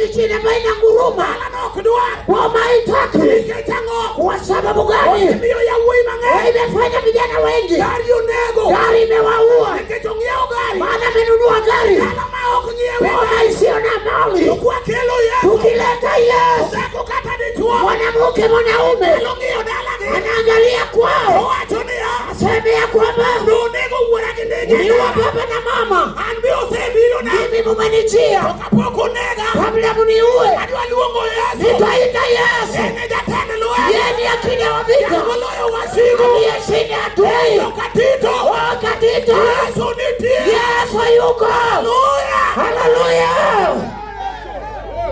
Jina ambayo inanguruma. Dala no ok dwar. Boma haitaki. Nikech ang'o? Kwa sababu gani? Osemiyo yawuoyi mang'eny. Imefanya vijana wengi. Gari onego. Gari imewaua. Nikech ong'iewo gari. Maana amenunua gari. Dala ma ok ng'iewe Boma gari. isiyo na mali. To kwakelo Yesu. Tukileta Yesu, Dhako kata dichuo. mwanamke mwanaume Nyalo ng'iyo dalagi. anaangalia kwao, Owacho niya. aseme ya kwamba Nonego wuora gi ndege. uliua baba na mama, An be osebirona. mimi mumenijia To kapok onega. kabla muniue, Adwa luongo Yesu. nitaita Yesu. En e jatend lweny. Yeye ni akida wa vita, Moloyo wasigu. aliyeshinda adui. Katito. Wakati tu Yesu nitie. Yesu yuko. Haleluya. Haleluya,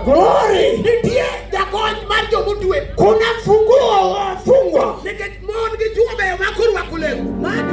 glory. Nitie jakony mar jomotwe. Kuna mfunguo wa wafungwa. Nikech mon gi chwo beyo mak orwako lewni. Maana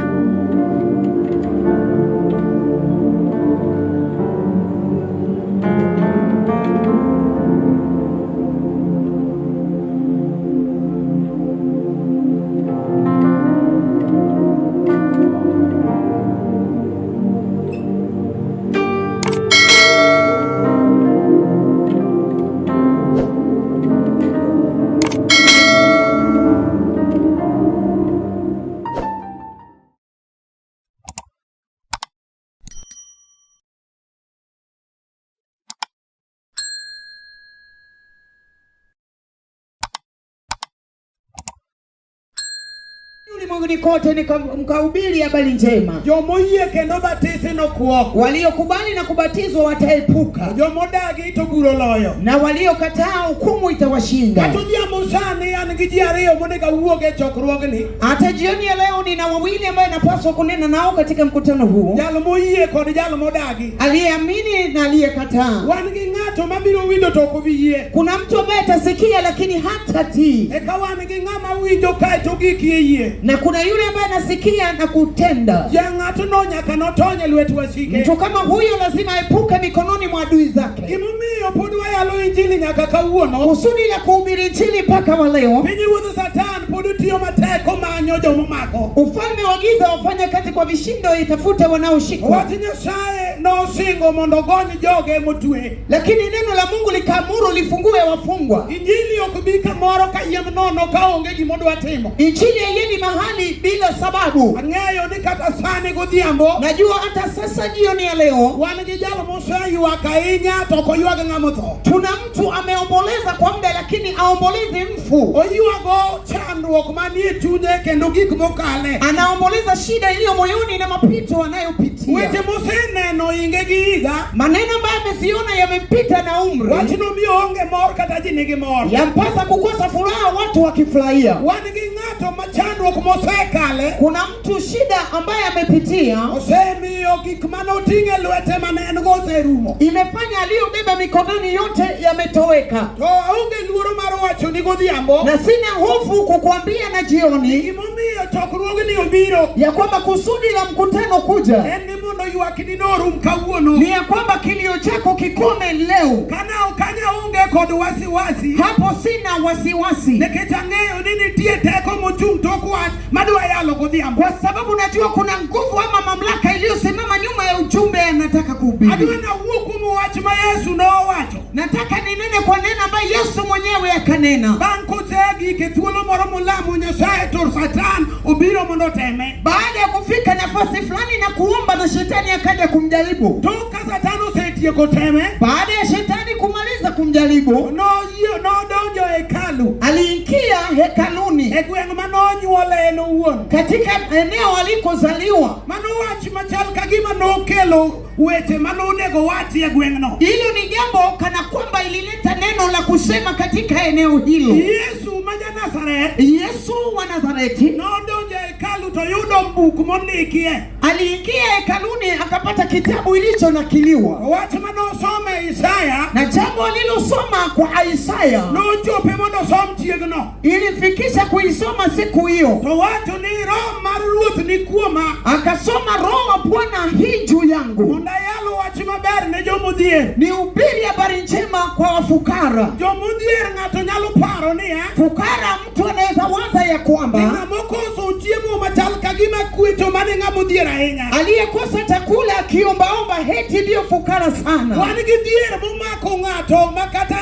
Ulimwenguni kote mkahubiri habari njema. Jomoyie kendo batisi nokwo. Waliokubali na kubatizwa wataepuka, Jomodagi to bura oloyo. na waliokataa hukumu itawashinda. Kata odhiambo sani an gi ji ariyo monego awuog e chokruogni. Hata jioni ya leo nina wawili ambaye napaswa kunena nao katika mkutano huu, Jal moyie kod jal modagi. aliyeamini na aliyekataa. Wan gi ng'ato mabiro winjo to ok obi yie. Kuna mtu ambaye atasikia lakini hatatii, Eka wan gi ng'ama winjo kaeto gik e yie. na kuna yule ambaye anasikia na kutenda. Ja ng'atno nyaka notony e lwet wasike. Mtu kama huyo lazima aepuke mikononi mwa adui zake. Gimomiyo pod wayalo injili nyaka kawuono. Kusudi la kuhubiri Injili mpaka wa leo, Pinyruodh Satan pod tiyo matek komanyo jomomako. ufalme wa giza wafanya kazi kwa vishindo, itafute wanaoshikwa. Wach Nyasaye nosingo mondo ogony joge motwe. Lakini neno la Mungu likaamuru lifungue wafungwa. Injili ok bi kamoro kayiem nono kaonge gimodwa timo. Injili haiendi mahali bila sababu. Ang'eyo ni kata sani godhiambo Najua hata sasa jioni ya leo wan gi jal moseywak ahinya to ok oywag ng'ama otho. tuna mtu ameomboleza kwa muda, lakini aombolezi mfu, Oywago chandruok manie chunye kendo gik mokale. anaomboleza shida iliyo moyoni na mapito anayopitia, Weche moseneno inge gi higa maneno ambayo ameziona yamempita na umri, wachno miyo onge mor kata ji nigi mor. yampasa kukosa furaha watu wakifurahia. Wan gi ng'ato ma chandruok mosekale Kuna mtu shida ambaye amepitia osemiyo gik manoting'o e lwete mane en go oserumo. imefanya aliyobeba mikononi yote yametoweka, To aonge luoro mar wacho ni godhiambo na sina hofu kukuambia na jioni gimomiyo chokruogni obiro ya kwamba kusudi la mkutano kuja en ni mondo ywakni norum kawuono. ni ya kwamba kilio chako kikome leo. Kana kanya onge kod wasiwasi Hapo sina wasiwasi, nikech ang'eyo ni nitie teko mochung' tok wach madwa yalo godhiambo. kwa sababu najua kuna nguvu ama mamlaka iliyosimama nyuma ya ujumbe anataka Adwa kuhubiri. nawuo kuom wach ma Yesu nowacho Nataka ninene kwa neno ambayo Yesu mwenyewe akanena bang' kosegik e thuolo moro molamo Nyasaye to Satan obiro mondo oteme. baada ya kufika nafasi fulani na kuomba, na shetani akaja kumjaribu. Tok ka Satan osetieko teme, Baada ya shetani kumaliza kumjaribu, noyie nodonjo e hekalu aliingia hekaluni e gweng' manonyuole en owuon. katika eneo alikozaliwa. Mano wach machal ka gima nokelo weche manonego wachi e gweng'no. Hilo ni jambo kana kwamba ilileta neno la kusema katika eneo hilo. Yesu ma ja-Nazareth Yesu wa Nazareti nodonjo e hekalu to yudo buk mondikie. aliingia hekaluni akapata kitabu ilichonakiliwa, Wach manosome Isaya na jambo alilosoma kwa Isaya nochope mondo osom chiegno. ilimfikisha kuisoma siku hiyo. To wacho ni Roho mar Ruoth ni kuoma Akasoma, Roho wa Bwana hii juu yangu, mondo ayal wach maber ne jomodhier. nihubiri habari njema kwa wafukara. Jomodhier ng'ato nyalo paro niya Fukara, mtu anaweza waza ya ni kwamba ng'ama okoso chiemo machal ka gima kwecho mane ng'ama odhier ahinya. aliyekosa chakula akiombaomba heti ndiyo fukara sana. Wan gi dhier momako ng'ato ma kata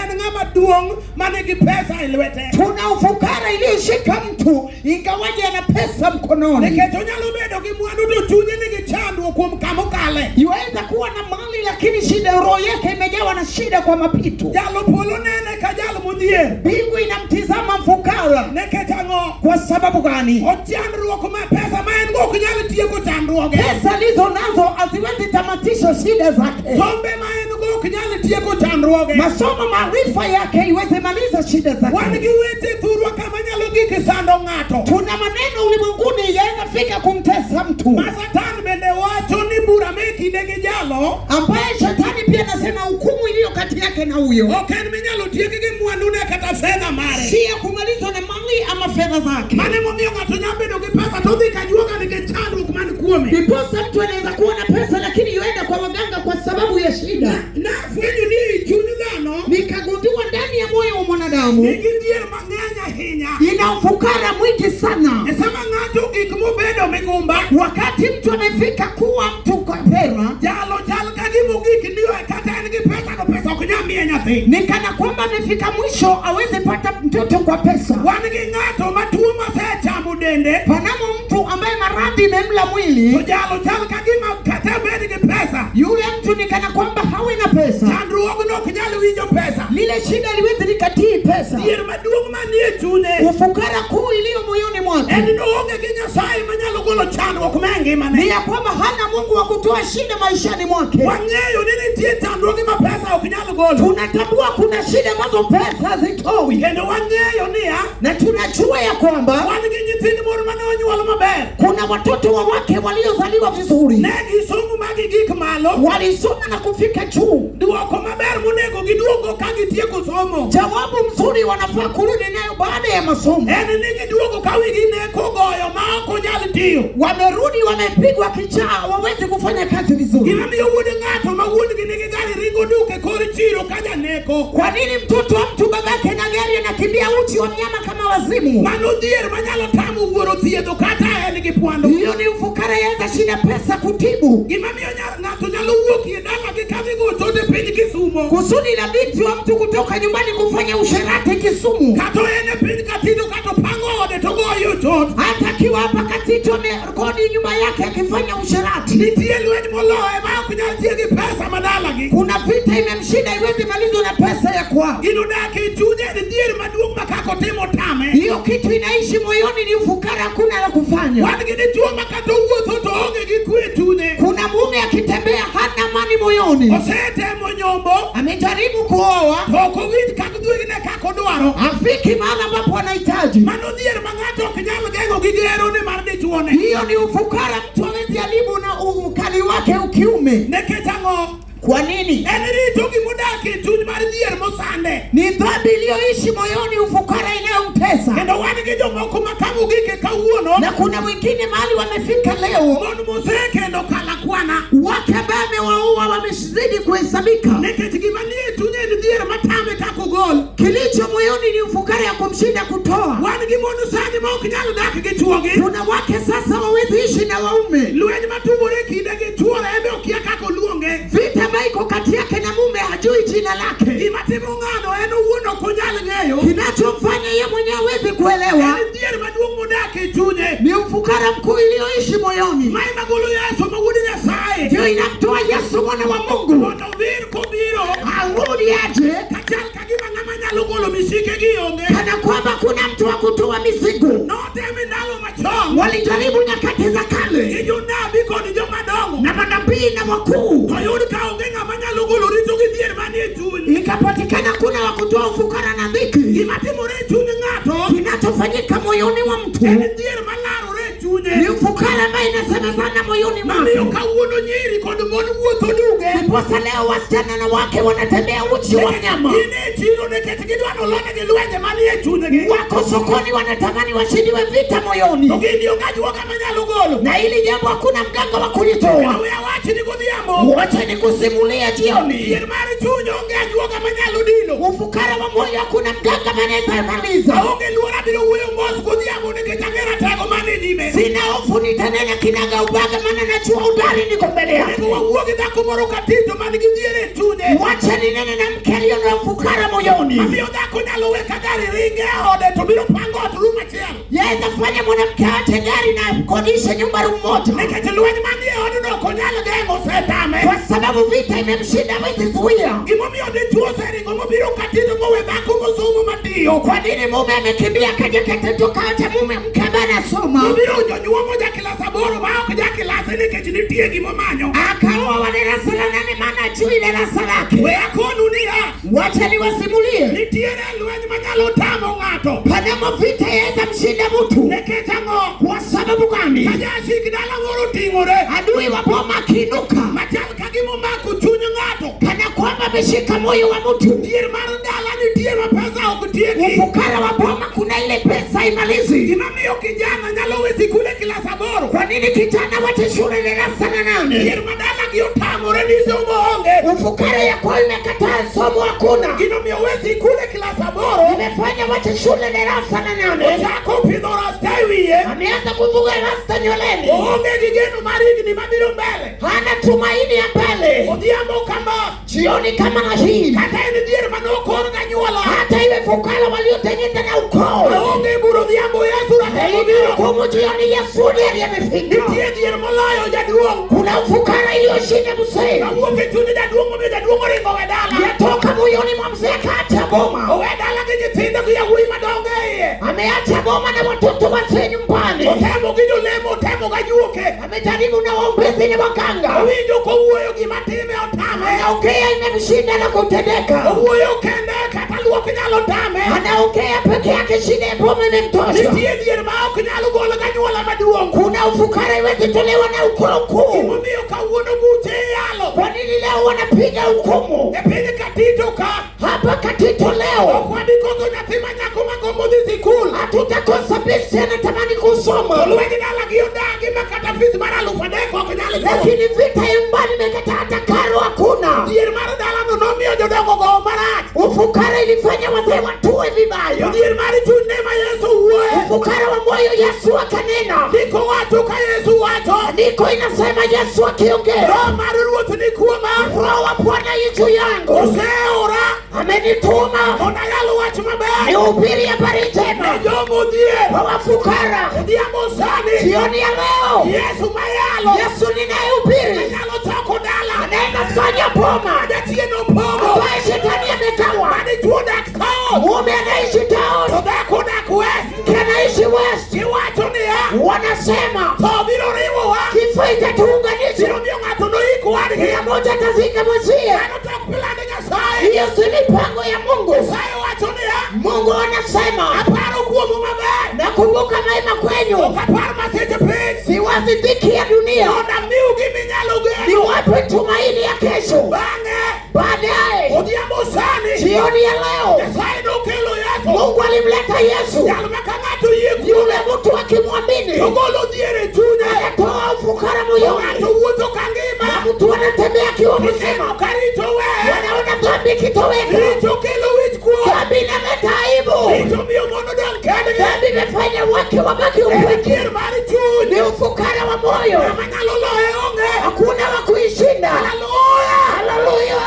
maduong' manigi pesa e lwete. Tuna ufukara iliyoshika mtu ingawaje ana pesa mkononi. Nikech onyalo bedo gi mwandu to chunye nigi chandruok kuom kamokale. Yuweza kuwa na mali lakini shida, roho yake imejawa na shida kwa mapito. Jalo polo nene ka jal modhier. Mbingu inamtizama mfukara. Nikech ang'o? Kwa sababu gani? Ochandruok ma pesa ma en go ok nyal tieko chandruoge. Pesa alizo nazo haziwezi tamatisha shida zake. Sombe ma en go ok nyal tieko chandruoge. Masomo, maarifa yake iweze maliza shida Wan zake. gi weche thurwa kama nyalo gik sando ng'ato. Tuna maneno ulimwenguni yaweza fika kumtesa mtu, Ma Satan bende wacho ni bura me kinde gi jalo ambaye shetani pia anasema hukumu iliyo kati yake na huyo ok en minyalo tieki gi mwandune kata fedha mare. si ya kumalizwa na mali ama fedha zake. Mano emomiyo ng'ato nyalo bedo gi pesa to odhi kajuoga nikech chandruok man kuome. Ndiposa mtu anaweza kuwa na pesa lakini yuenda kwa waganga kwa sababu ya shida. Nafwenyo ni ei chuny dhano Nikagundua ndani ya moyo wa mwanadamu nigi dhier mang'eny ahinya. ina ufukara mwingi sana. E sama ng'ato gik mobedo migumba, Wakati mtu amefika kuwa mtu kapera, jalo chal ka gima ogik ni kata en gi pesa to pesa ok nyal miye nyathi. ni kana kwamba amefika mwisho, aweze pata mtoto kwa pesa. Wan gi ng'ato ma tuo mosechamo dende, Panamo mtu ambaye maradhi imemla to mwili, jalo chal ka gima kata bed gi pesa, yule mtu ni kana kwamba hawe na pesa, chandruogno ok nyal winjo pesa. lile shida liwezi likatii pesa. Dhier maduong' manie chunye Ufukara kuu iliyo moyoni mwake en ni oonge gi Nyasaye manyalo golo chandruok me ngimane. ni ya kwamba hana Mungu wa kutoa shida maishani mwake. Wang'eyo ni nitie chandruoge ma pesa ok nyal golo. Tunatambua kuna shida ambazo pesa hazitoi, Kendo wang'eyo niya, na tunajua ya kwamba wan gi nyithind mon mane onyuol maber. kuna watoto wa wake waliozaliwa vizuri, Ne gisomo ma gigik malo. walisoma na kufika juu. Duoko maber monego giduogo ka gitieko somo. Jawabu mzuri wanafaa kurudi nayo baada ya masomo. En ni giduogo ka wigi neko goyo ma ok onyal tiyo. Wamerudi wamepigwa kichaa, wawezi kufanya kazi vizuri. Gima miyo wuod ng'ato ma wuon-gi nigi gari ringo duk e kor chiro ka janeko. Kwa nini mtoto wa mtu babake na gari anakimbia uchi wa mnyama kama wazimu? Mano dhier manyalo tamo wuoro thiedho kata en gi pwandu. Hiyo ni ufukara, yaweza shinda pesa kutibu. Gima miyo ng'ato nyalo wuok e dalagi kadhi go chode piny Kisumo. Kusudi la binti wa mtu kutoka nyumbani kufanya usherati Kisumu, Kata en e piny Katito kata opango ode to goyo chot. hata akiwa hapa Katito amekodi nyumba yake akifanya usherati. Nitie lweny moloye ma ok nyal tiyo gi pesa ma dalagi. Kuna vita imemshinda, iwezi malizwa na pesa ya kwao. Gino dak e chunye en dhier maduong' ma kaka otimo tame. Hiyo kitu inaishi moyoni, ni ufukara, hakuna la kufanya. Wan gi dichuo ma kata owuotho to oonge gi kwe e chunye. Kuna mume akitembea hana amani moyoni, Osetemo nyombo amejaribu kuoa, to ok owinj kaka duogne kaka odwaro. afiki mahali ambapo anahitaji. Mano dhier ma ng'ato ok nyal geng'o gi gero ni mar dichuone. Hiyo ni ufukara, mtu hawezi haribu na ukali wake ukiume. Nikech ang'o? Kwa nini? En richo gimodak e chuny mar dhier mosande. Ni dhambi iliyoishi moyoni, ufukara inayomtesa. Kendo wan gi jomoko ma kama ogike kawuono, Na kuna mwingine mahali wamefika leo, mon mosekendo kalakwana. wake ambaye amewaua wamezidi kuhesabika. Nikech gima nie chunye en dhier matame kaka ogol. Kilicho moyoni ni ufukara ya kumshinda kutoa. Wan gi mon sani ma ok nyal dak gi chuogi. Kuna wake sasa wawezi ishi na waume, Lweny matumore kinde gi chuore ebe okia kaka oluonge. vita ambayo iko kati yake na mume hajui jina lake. Gima timo ng'ano en owuon ok onyal ng'eyo. Kinachomfanya yeye mwenyewe hawezi kuelewa En dhier maduong' modak e chunye. ni ufukara mkuu iliyoishi moyoni, Ma ema golo Yesu ma wuod Nyasaye. ndio inamtoa Yesu mwana wa Mungu Mondo odhir kobiro arudi aje, kachal ka gima ng'ama nyalo golo misike gi onge. kana kwamba kuna mtu wa kutoa mizigo. Noteme ndalo machon Walijaribu nyakati za gi kale jonabi kod jomadongo. na manabii na wakuu, To yud ka onge ng'ama nyalo golo richo gi dhier manie chuny. ikapatikana kuna wa kutoa ufukara na dhiki. Gima timore e chuny ng'ato Kinachofanyika moyoni wa mtu en dhier malarore e chunye. ni ufukara ambaye inasemezana moyoni Mamiyo mwake. kawuono nyiri kod mon wuotho duge. Ndiposa leo wasichana na wake wanatembea uchi wa mnyama, Gin e chiro nikech gidwa nolonegi lwenje manie chunygi. wako sokoni wanatamani washindiwe vita To moyoni, gin onge ajuoga manyalo golo. na hili jambo hakuna mganga wa Kendo kulitoa. we awach ni godhiambo. Wacha nikusimulia jioni, Dhier mar chuny onge ajuoga manyalo dilo. ufukara wa moyo hakuna mganga anaweza maliza. Aonge luor abiro wuoyo mos godhiambo nikech ang'e ratego man ni nyime. Sina hofu, nitanena kinaga ubaga, maana najua udari niko mbele yake. Onego wawuo gi dhako moro Katito man gi dhier e chunye. Wacha ninene na mke aliye na ufukara moyoni. Mamiyo dhako nyalo we ka gari ringe e ode to biro pango ot room achiel. Yaweza fanya mwanamke aache gari na akodishe nyumba room moja, Nikech lweny manie odno ok onyal geng'o osetame. kwa sababu vita imemshinda, hawezi zuia. Gimomiyo dichuo oseringo mobiro Katito mowe dhako mosomo matiyo. Kwa nini mume amekimbia kaja Katito kaacha mume mke ambaye anasoma Obiro jonyuomo ja kilas aboro ma ok ja kilase nikech nitie gimomanyo. akaoa wa darasa la nane, maana ajui darasa lake. We akonu niya, Wacha niwasimulie, nitiere lweny manyalo tamo ng'ato. panamo vita yaweza mshinda mtu. Nikech ang'o? Kwa sababu gani? Ka jasik dala moro oting'ore Adui wa boma akiinuka machal ka gimomako chuny ng'ato. kana kwamba ameshika moyo wa mtu. Dhier mar dala nitie ma pesa ok tieki. Ufukara wa boma, kuna ile pesa imalizi. Gimamiyo kijana nyalo we sikule kilas aboro. Kwa nini kijana wache shule darasa la nane? Dhier ma dala gi otamore ni somo onge. Ufukara ya kwao imekataa somo hakuna, Gino miyo we sikule kilas aboro. imefanya wache shule darasa la nane. Ochako pidho rasta e wiye. Ameanza kuvuga rasta nyweleni, Oonge gi geno mar higni mabiro mbele. hana tumaini ya mbele. Odhiambo kama Jioni kama na hii, kata en dhier manokor ganyuola. hata iwe fukara waliotengeneza na ukoo Aonge bura odhiambo Yesu ratego biro. hukumu jioni, Yesu ndiye amefika. Nitie dhier moloyo jaduong'. Kuna ufukara iliyoshinda mzee, Mawuok e chuny jaduong' momiyo jaduong' oringo we dala. yatoka moyoni mwa mzee akaacha boma, Owe dala gi nyithindo gi yawuoyi madongo e iye. ameacha boma na watoto wazee nyumbani, Otemo gi jolemo, otemo gajuoke. amejaribu na waombezi na waganga, Owinjo kowuoyo gima time otame. anaongea imemshinda na kutendeka, Owuoyo kende kata luok nyalo tame. anaongea peke yake, shida ya boma imemtosha. Nitie dhier ma ok nyal gol ganyuola maduong'. Kuna ufukara iwezi tolewa na ukoo kuu. Gimomiyo kawuono buche iyalo. Kwa nini leo wanapiga hukumu E piny Katito ka hapa Katito leo? ok wabi koso nyathi ma nyako magombo dhi sikul. Hatutakosa binti anatamani kusoma, Olweny dala gi odagi ma kata fis mar 3,000 ok nyal chulo. lakini vita ya nyumbani imekataa, hata karo hakuna. Dhier mar dalano nomiyo jodongo gowo marach. Ufukara ilifanya wazee watue vibaya. Dhier mar chuny ne ma Yesu wuoye. Ufukara wa moyo Yesu akanena. Ndiko wacho ka Yesu wacho. Andiko inasema Yesu akiongea, Roho mar Ruoth ni kuoma. Roho wa Bwana yu juu yangu, Oseora amenituma mondo ayal wach maber nihubiri habari ne njema jomodhier. kwa wafukara. Odhiambo sani Jioni ya leo Yesu mayalo Yesu ninayehubiri nyalo choko dala. anaweza fanya boma Jachien opogo. ambaye shetani amegawa. Madichuo dak south. Mume anaishi To town, dhako dak west. mke anaishi west. Giwacho niya Wanasema tho biro riwowa. kifo itatuunganisha, Biro miyo ng'ato noik wadgi. kila mmoja atazika mwenzie. Mano to ok pilande Nyasaye. Hiyo si mipango ya Mungu. Nyasaye wacho niya Mungu anasema aparo kuomu maber. nakumbuka mema kwenyu, Ok apar masiche piny. siwazi dhiki ya dunia, Mondo amiu giminyalo geno. niwape tumaini ya kesho. Bang'e Baadaye odhiambo sani jioni ya leo Nyasaye nokelo Yesu. Mungu alimleta Yesu, Jal ma ka ng'ato yie kuome yule mtu akimwamini to golo dhier e chunye. anatoa ufukara To moyoni, ng'ato wuotho ka ngima. mtu anatembea akiwa Ineno mzima, ka richo weye. wanaona dhambi ikitoweka, Richo kelo wich kuot. dhambi inaleta aibu, Richo miyo mon odong' kendgi. dhambi imefanya wake wabaki En upweke. dhier mar chuny. Ni ufukara wa moyo, Ng'ama nyalo loye onge. hakuna wa kuishinda. Haleluya. Haleluya,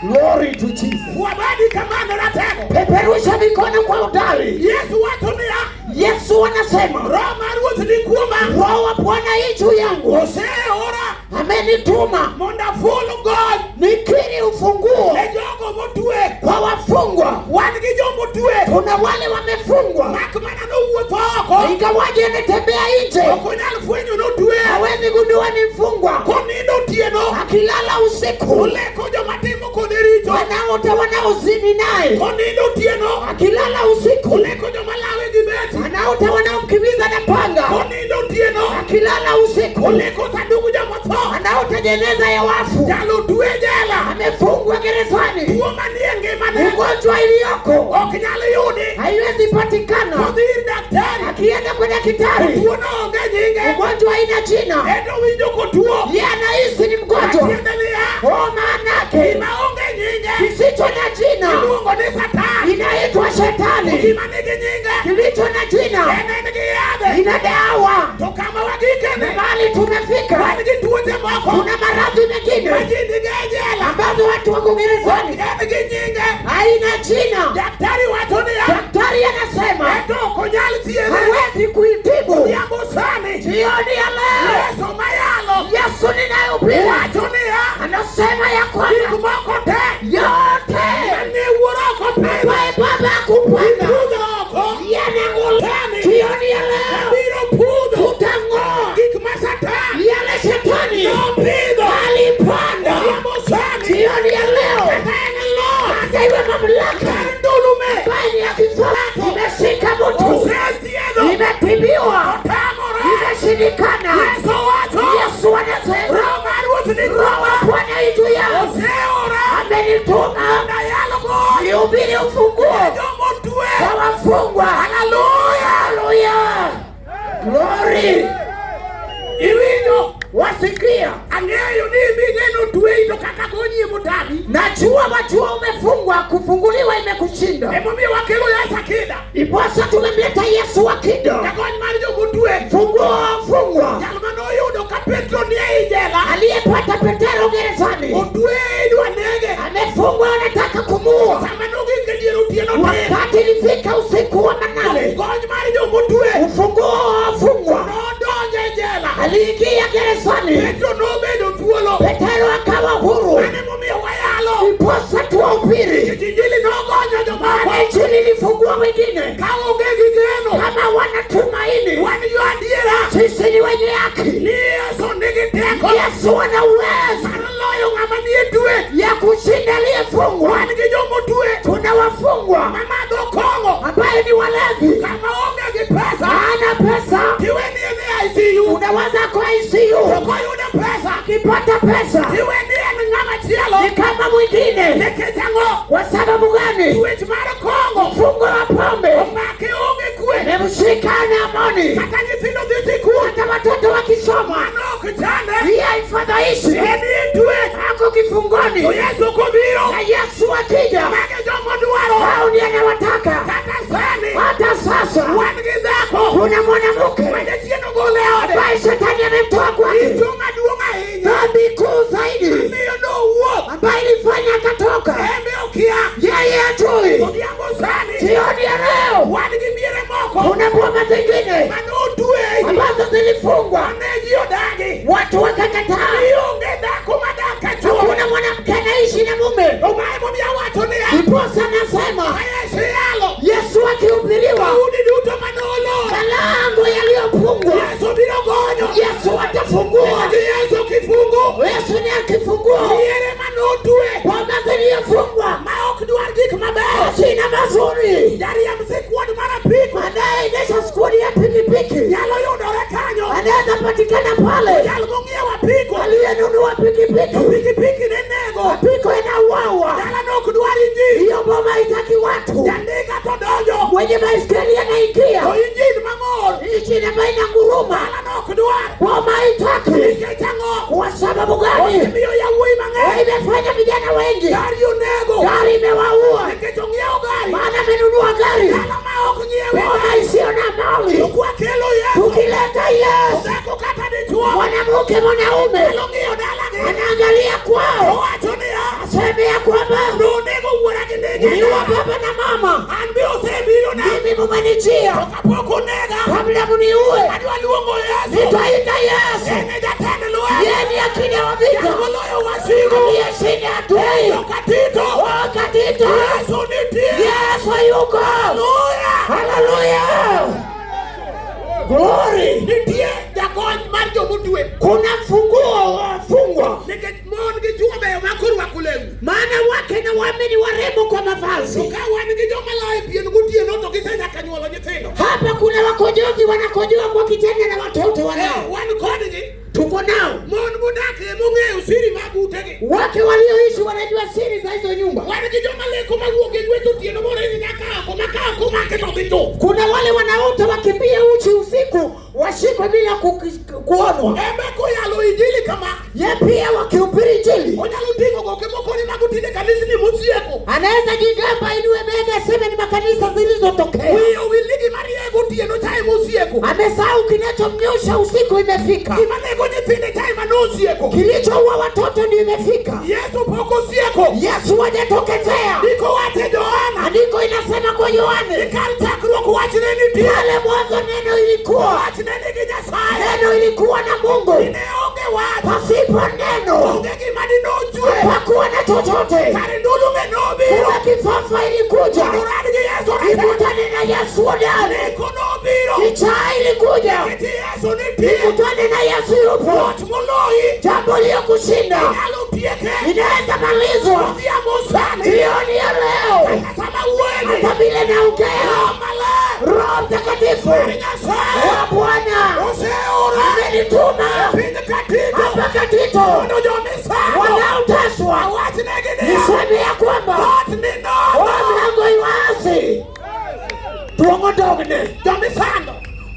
glory to Jesus. Wabadi kamano ratego. Peperusha mikono kwa udari. Yesu wacho niya Yesu anasema Roho mar Ruoth ni kuoma. Roho wa Bwana yu juu yangu, Oseora amenituma mondo aful gony nikiri ufunguo ne jogo motwe. kwa wafungwa. Wan gi jomotwe. Kuna wale wamefungwa, Mak mana nowuotho oko. ingawaje anatembea nje, Ok onyal fwenyo notwe. hawezi gundua ni mfungwa. Konindo otieno. Akilala usiku, Oleko joma timo kode richo. wanaota wanaozini naye. Konindo otieno. Akilala usiku, Oleko joma lawe gi beti. anaota wanaomkimbiza na panga. Konindo otieno. Akilala usiku, Oleko sanduku jomotho. anaota jeneza ya wafu. Jalo twe jela. Amefungwa gerezani, Tuo manie ngimane ugonjwa iliyoko ok nyal yudi. haiwezi patikana. Kodhi ir daktari. Akienda kwa daktari, Tuono onge nyinge. ugonjwa haina jina, En owinjo kotuo. yeye anahisi ni mgonjwa. Tiende niya. Oh, maana yake Gima onge nyinge. kisicho na jina Iluongo ni Satan. inaitwa shetani. Gima nigi nyinge. Kilicho na jina En en gi yadhe. Ina dawa. To kama wagikene, Mahali tumefika, wan gi tuoche moko kuna maradhi ma mengine ji nigi e jela. ambazo watu wako gerezani, En gi nyinge. haina jina. Daktari wacho niya, Daktari anasema eto ok onyal thiedhe. hawezi kuitibu. Odhiambo sani, Jioni ya leo, Yesu mayalo Yesu ninayehubiri wacho niya, anasema ya gik kwamba moko te yote mane wuoro ok opidho, ambaye Baba hakupanda ipudho oko. yanang'olewa. Sani, Jioni ya leo wabiro pudho tutang'oa gik ma Satan yale shetani nopidho. alipanda. Odhiambo sani, Jioni ya leo, kata en loch hata iwe mamlaka mar ndulume ambaye ni ya kifalme imeshika mtu, osethiedho, imetibiwa, otamore. imeshindikana. Yesu wacho, Yesu anasema Roho mar Ruoth ni Roho wa kuoma, Bwana yu juu yangu, oseora amenituma mondo ayal gony nihubiri ufunguo jomotwe. kwa wafungwa. Haleluya! Haleluya, glory! Iwinjo? Wasikia, Ang'eyo ni migeno tweyi to kaka gonyi emotami. najua wajua umefungwa, kufunguliwa imekushinda. Emomiyo wakelo Yesu akida. Iposa tumemleta Yesu wa kido, Jagony mar jomotwe. funguo wa wafungwa, Jal manoyudo ka Petro ni ei jela. aliyepata Petero gerezani, Otweye idwa nege. amefungwa, anataka kumuua. Sama nogik e dier otieno tir. Wakati ilifika usiku wa manane, Gony mar jomotwe. ufunguo wa wafungwa Nodonjo e jela. aliingia gerezani, Petro nobedo thuolo. Petero akawa huru. Mano emomiyo wayalo. Iposa tuwahubiri, Nikech Injili nogonyo jomoko. maana injili ilifungua wengine Ka onge gi geno. kama wanatumaini. Wan jo adiera. Sisi ni wenye haki. Ni Yesu nigi teko. Yesu ana uwezo Mar loyo ng'ama nie twech. ya kushinda aliyefungwa. Wan gi jomotwe. Tuna wafungwa Mamadho kong'o. ambaye ni walevi, Kama onge gi pesa. hana pesa, Tiweni en e ICU. unaweza kwa To ICU. koyudo pesa. Akipata pesa Tiweni en ng'ama chielo. ni kama mwingine. Nikech ang'o? Kwa sababu gani? Twech mar kong'o. Mfungo wa pombe Omake onge kwe. memshika na amani. Kata nyithindo dhi sikul. Hata watoto wakisoma, Mano ok chande. hii haifadhaishi, En e twech. ako kifungoni. To Yesu kobiro. Na Yesu akija, Mage jomodwaro. hao ndiye anawataka. Kata sani. Hata sasa Wan gi dhako. kuna mwanamke Ma jachien ogolo e ode. ambaye shetani amemtoa kwake, Richo maduong' ahinya. dhambi kuu zaidi Miyo nowuok. ambaye ilifanya akatoka, En be okia. yeye ajui. Odhiambo sani. Jioni ya leo Wan gi miere moko. kuna boma zingine Manotwe. ambazo zilifungwa, Mane ji odagi. watu wakakataa. Ionge dhako madak ka chuore. Hakuna mwanamke anaishi na mume. To mae momiyo awacho niya. Ndiposa nasema Ka Yesu yalo. Yesu akihubiriwa, Udi duto manolor. malango yaliyofungwa Yesu biro gonyo. Yesu atafungua. Nikech Yesu kifungu. Yesu ni akifungua Miere manotwe. boma ziliyofungwa Ma ok dwar gik mabeyo. hazina mazuri. Jariemb sikuod mar apiko. Anayeendesha skuli ya pikipiki Nyalo yudore kanyo. anaweza patikana pale, Jal mong'iewo apiko. aliyenunua pikipiki, Pikipiki ne nego. apiko inauawa. Dalano ok dwar injili. Hiyo boma haitaki watu. Jandika to donjo. Mwenye baiskeli To anaingia, injil mamor. injini ambayo inanguruma, Dalano ok dwar. boma haitaki. Nikech ang'o? Kwa sababu gani? Osemiyo yawuoyi mang'eny. Imefanya vijana wengi, Gari onego. gari imewaua, Nikech ong'iewo gari. maana amenunua gari, Dala ma ok ng'iewe boma gari. isiyo na To mali. kwakelo Yesu. Tukileta Yesu, Dhako kata dichuo. mwanamke mwanaume Nyalo ng'iyo dalagi. anaangalia kwao, Owacho niya. aseme ya kwamba Nonego wuora gi nege. uliua baba na mama, An be osebirona. mimi mumenijia To kapok onega. kabla muniue, Adwa luongo Yesu. nitaita Yesu. En e jatend lweny. Yeye ni akida wa vita, Moloyo wasigu. aliyeshinda adui. Katito. Wakati tu Yesu nitie. Yesu yuko. Haleluya. Haleluya, glory. Nitie jagony mar jomotwe. Kuna mfunguo wa wafungwa, Nikech mon gi chwo beyo mak orwako lewni. maana wake na wame ni warembo kwa To mavazi. ka wan gi joma layo pien gotieno to gisenyaka nyuolo nyithindo. Hapa kuna wakojozi wanakojoa kwa kitanda na watoto Eh, wanao, wan kodgi. tuko nao. Mon modak emong'eyo siri mag utegi. Wake walioishi wanajua siri za hizo nyumba. Wan gi joma leko mawuok e gweth otieno moringo nyaka oko ma ka ok omake to dhi chuth. Kuna wale wanaota wakimbie uchi usiku washikwe bila kuonwa. Embe koyalo injili kama Ye pia wakihubiri Injili onyalo ting'o goke moko ni mago tinde kanisni mosieko. anaweza jigamba, inue bega, aseme ni makanisa zilizotokea. Wiye owil ni gima rieye gotieno cha emosieko. osieko. Amesahau kinachomnyosha usiku imefika. Gima nego nyithinde cha ema nosieko. Kilichoua watoto ndio imefika. Yesu pok osieko. Yesu hajatokezea. Ndiko wache Johana. Andiko inasema kwa Yohane, Kar chakruok wachne nitie. pale mwanzo neno ilikuwa, Wachne nigi Nyasaye. neno ilikuwa na Mungu, Ne onge wach. pasipo neno Onge gima dinochwe. hapakuwa na chochote. Kare ndulume nobiro. Kuna kifafa ilikuja Mondo orad gi Yesu ratego. ikutane na Yesu hodari, Ndiko nobiro. kichaa ilikuja Nikech Yesu nitie. ikutane na Yesu yupo. Wach moloyi. Jambo liyokushinda Inyalo tieke. inaweza malizwa Odhiambo sani. jioni ya leo, Kata sama wuoyeni. hata vile naongea. Roho Maler. Roho Mtakatifu Mar Nyasaye. wa Bwana Oseora. amenituma Piny Katito. hapa Katito, Mondo jomisando. wanaoteswa Awachnegi niya. niseme ya kwamba Dhoot ni nono. o mlango iwazi, tuong'o dogne. Jomisando.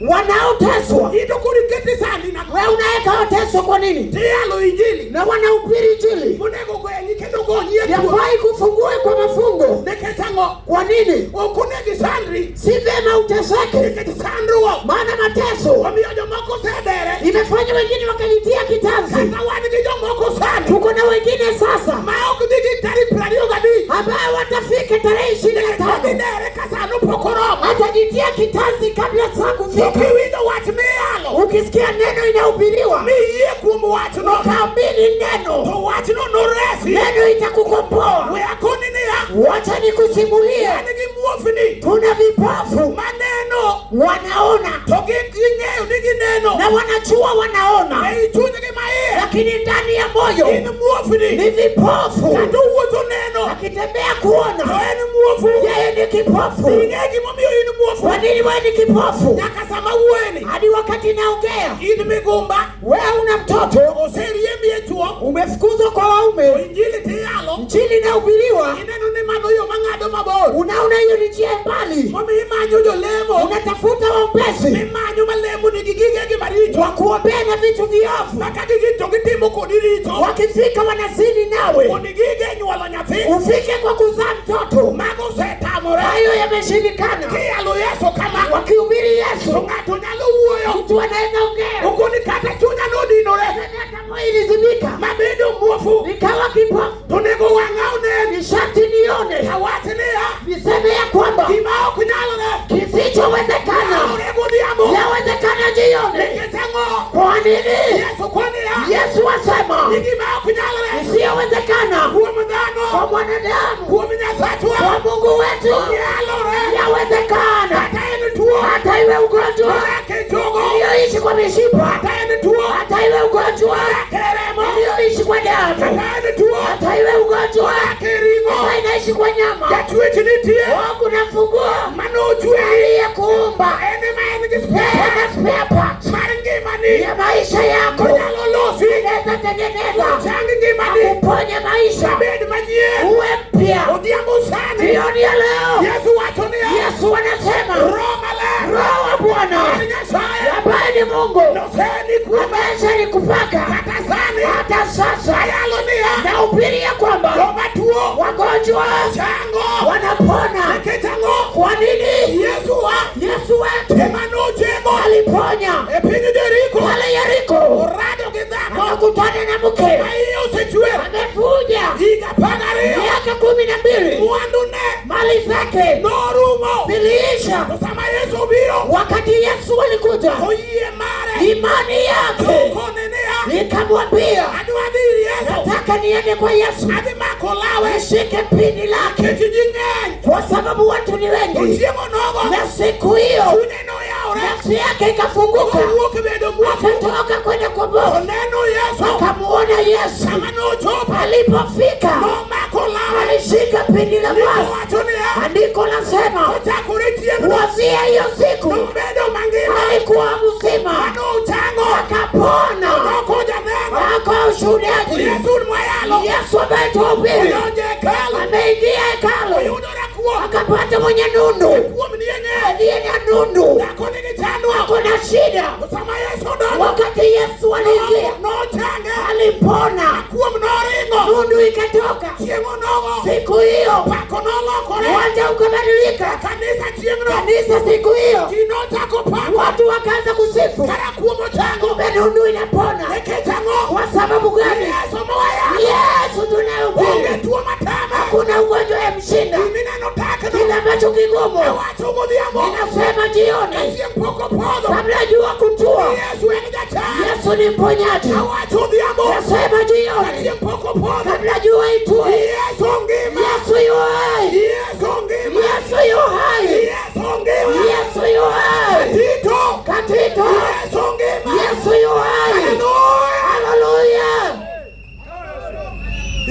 Wanaoteswa, Ito koro iketi sandi na we unaweka wateswa kwa nini? tiyalo injili. Na wanahubiri Injili, Monego gwenyi kendo gonyi e tuo. yafai kufungue kwa mafungo. Nikech ang'o? Kwa nini? Ok onego isandri. Si vema uteseke, Nikech sandruok maana mateso omiyo jomoko osedere. imefanya wengine wakajitia kitanzi. Kata wan gi jomoko sani Tuko na wengine sasa ma ok dhi gi tarik 25. ambao watafika tarehe 25 Gidere ka sano pok oromo. atajitia kitanzi kabla saa To kufika. kiwinjo wach miyalo Ukisikia neno inahubiriwa, miyie kuom wachno ukaamini neno, to wachno noresi. neno itakukomboa. We akoni niya, Wacha nikusimulie, wan gi muofni kuna vipofu maneno wanaona to ging'eyo ni gineno na wanajua wanaona, ei chunygi maiye lakini ndani ya gin moyo muofni. ni vipofu. Kata owuotho neno Akitembea to kuona, en muofu. yeye ni kipofu. Ing'e gimomiyo in muofu. Kwa nini wewe ni kipofu? Nyaka sama wuoyeni Hadi wakati naongea, in migumba wewe una mtoto, oseriembi e chuo umefukuzwa kwa waume, injili tiyalo injili inahubiriwa, ineno ni mano yo mang'ado mabor unaona hiyo ni njia mbali, momiyo imanyo jolemo unatafuta waombezi mimanyo malemo nigi gigegi maricho wa kuombea na vitu viovu, ma ka gigin to gitimo kodi richo wakifika wanazini nawe, mondo gige nyuolo nyathi ufike kwa kuzaa mtoto. mago osetamore Hayo yameshindikana. kiyalo Yesu kama Wakihubiri to Yesu, ng'ato nyalo wuoyo mtu anaweza ongea, okoni kata chunya nodinore hata moyo ilizimika, mabedo muofu nikawa kipofu. to onego wang'a onen Ni sharti nione, awach niya niseme ya kwamba gima ok nyalre kisichowezekana nyalore godhiambo yawezekana jioni. nikech ang'o Kwa nini? Yesu koniya Yesu asema ni gima ok nyalre isiyowezekana kuom kwa dhano mwanadamu, kuom Nyasachwa kwa Mungu wetu nyalore yawezekana, kata en tuo hata iwe ugonjwa odak e chogo iliyoishi kwa mishipa, kata en tuo hata iwe ugonjwa odak e remo iliyoishi kwa damu, kata en tuo hata iwe ugonjwa odak e ring'o ambayo inaishi kwa nyama. Jachwech nitie Kuna funguo manochwe aliyekuumba, en ema en gi spare ana spare parts mar ngimani ya maisha yako, onyalo losi inaweza tengeneza ochang ngimani akuponye maisha, abed manyien uwe mpya. Odhiambo sani Jioni ya leo Yesu wacho niya Yesu anasema Roho Maler Roho wa mar Bwana Nyasaye ambaye ni Mungu noseni kuome amesha nikupaka kata sani hata sasa, ayalo niya nahubiria kwamba joma tuo wagonjwa chango wanapona. nikech ang'o Kwa nini? Yesu wa Yesu wetu ema nochego aliponya e piny Jeriko pale Yeriko, orado gi dhako akakutana na mke ma iye osechwer amevuja higa 12 miaka 12, mwandune mali zake norumo ziliisha. to sama Yesu obiro Wakati Yesu alikuja, to yie mare imani yake nokone niya ikamwambia, adwa dhi ir Yesu nataka niende kwa Yesu adhi mako lawe nishike pini lake, nikech ji ng'eny kwa sababu watu ni to wengi. chieng'o nogo Na siku hiyo chunye noyawre nafsi yake ikafunguka, owuok bedo muofu akatoka kwenda kwa Mungu, oneno Yesu akamuona Yesu. sama nochopo Alipofika nomako lawe alishika pini la ndiko vazi. wacho niya Andiko lasema kochakore chieng'no kuanzia hiyo siku nobedo mangima alikuwa mzima, manochango akapona, odoko janeno akawa ushuhudaji. Yesu mwayalo Yesu ambaye tuhubiri odonjo e hekalu ameingia hekalu oyudo rakuo akapata mwenye nundu, kuom nie ng'eny aliye na nundu, dhako nigi chandruok ako na shida. to sama Yesu odonjo Wakati Yesu aliingia nochange alipona, kuom noringo Chieng'o. Nundu ikatoka. Chieng' onogo. Siku hiyo Pako nolokore. uwanja ukabadilika. Kanisa chieng'no. Kanisa siku hiyo Ji nochako pako. watu wakaanza kusifu, Kara kuom ochango. kumbe nundu inapona. Nikech ang'o? Kwa sababu gani? Yesu mawayalo. Yesu Onge tunayehubiri, tuo matame. hakuna ugonjwa ya mshinda. Gimineno tekno. Kile ambacho kigumu, Awacho godhiambo. ninasema jioni, Chieng' pok opodho. kabla jua kutua, Yesu en jachang. Yesu ni mponyaji. Awacho odhiambo. Nasema jioni, Chieng' pok opodho. kabla jua itue, Yesu ngima. Yesu yu hai, Yesu ngima. Yesu yu hai, Yesu ngima. Yesu yu hai. Tito. Katito, Yesu ngima. Yesu yu hai. Haleluya. Haleluya!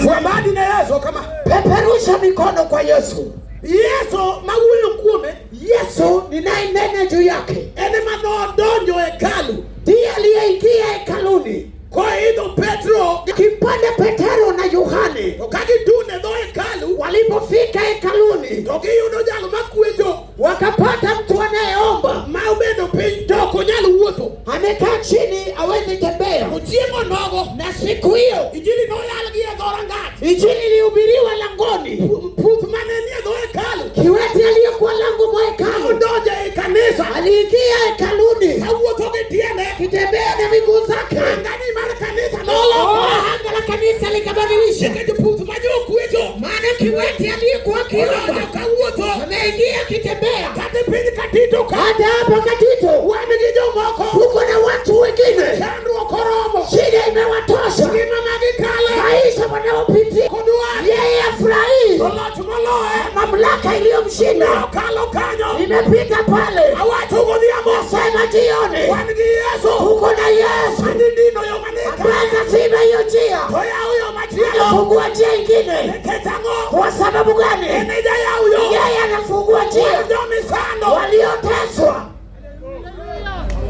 Fwambadi ne Yesu kama. Peperusha mikono kwa Yesu. Yesu mawuoyo kuome Yesu ninayenena juu yake en ema nodonjo e hekalu ndiye aliyeingia hekaluni koidho Petro akimpanda Petero na Yohane. to ka gidun e dho hekalu Walipofika hekaluni, to giyudo jal makwecho wakapata mtu anayeomba ma obedo piny to ok onyal wuotho. amekaa chini, awezi tembea. To chieng' onogo Na siku hiyo injili noyal gi e dho rangach. injili ilihubiriwa langoni. Puth mane nie dho hekalu Kiwete aliyekuwa lango mwa hekalu nodonjo ei kanisa aliingia hekaluni kawuotho gi tiende. akitembea na miguu zake. Angani mar kanisa Oh, nolokore anga la kanisa likabadilisha, nikech puth ma jokwecho maana kiwete aliyekuwa odonjo akiomba kawuotho ameingia akitembea. kata e piny Katito ka Hata hapa Katito wan gi jomoko kuko na watu wengine, chandruok oromo shida imewatosha, ngima ma gikale maisha wanayopitia, kodwar yeye afurahii to loch moloye mamlaka iliyomshinda okalo kanyo. imepita pale. Awacho godhiambo Nasema jioni wan gi Yesu uko na Yesu mani dino yo manika ambaye akaziba hiyo njia, to yaw yo machielo anafungua njia ingine. nikech ang'o? Kwa sababu gani? En e jayaw yo. Yeye anafungua Wan njia jomisando. walioteswa.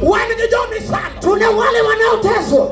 Wan gi jomisando Tuna wale wanaoteswa,